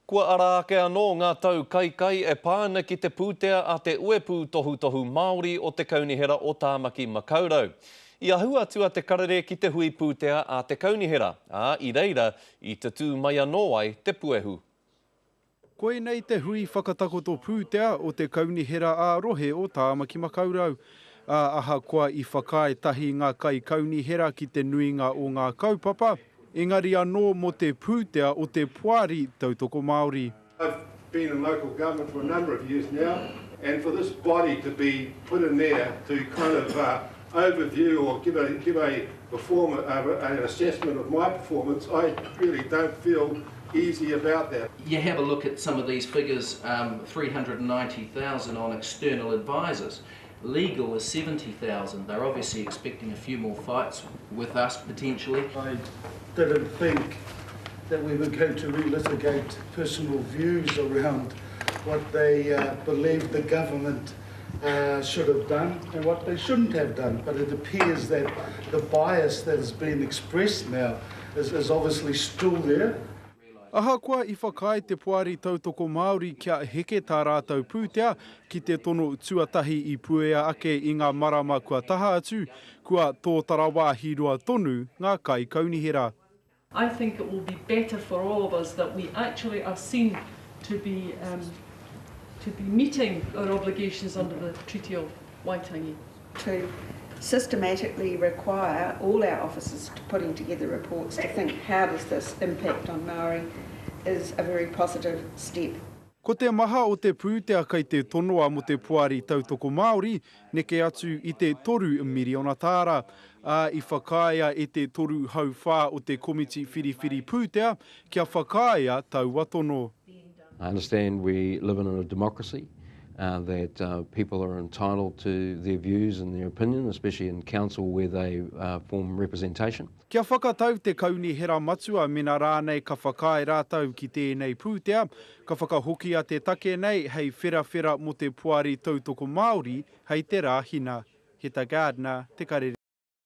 Kua ara ake anō ngā tau kaikai e pā ana ki te pūtea a te Uepū Tohutohu Māori o te Kaunihera o Tāmaki Makaurau. I ahu atu a Te Karere ki te hui pūtea a te Kaunihera, ā, i reira i tutū mai anō ai te puehu. Koinei te hui whakatakoto pūtea o te Kaunihera ā-Rohe o Tāmaki Makaurau, ā, ahakoa i whakaae tahi ngā kaikaunihera ki te nuinga o ngā kaupapa, engari anō mō te pūtea o te Poari Tautoko Māori. I've been in local government for a number of years now and for this body to be put in there to kind of overview or give a give a perform an assessment of my performance, I really don't feel easy about that. You have a look at some of these figures, um, 390,000 on external advisors. Legal is 70,000. They're obviously expecting a few more fights with us potentially. I didn't think that we were going to relitigate personal views around what they uh, believe the government uh, should have done and what they shouldn't have done. But it appears that the bias that has been expressed now is, is obviously still there. Ahakoa i whakaae te Poari Tautoko Māori kia heke tā rātou pūtea ki te tono tuatahi i puea ake i ngā marama kua taha atu, kua tōtara wāhi roa tonu ngā kaikaunihera. I think it will be better for all of us that we actually are seen to be, um, to be meeting our obligations under the Treaty of Waitangi. To systematically require all our officers to putting together reports to think how does this impact on Māori is a very positive step. Ko te maha o te pūtea kei te tonoa mō te Poari Tautoko Māori, neke atu i te 3 miriona tāra, ā, i whakaaea e te 3/4 o te Komiti Whiriwhiri Pūtea kia whakaaea taua tono. I understand we live in a democracy, that people are entitled to their views and their opinion, especially in council where they form representation. Kia whakatau te Kaunihera Matua mena rānei ka whakaae rātou ki tēnei pūtea, ka whakahokia te take nei hei wherawhera mō te Poari Tautoko Māori hei te Rāhina. Heta Gardiner, Te Karere.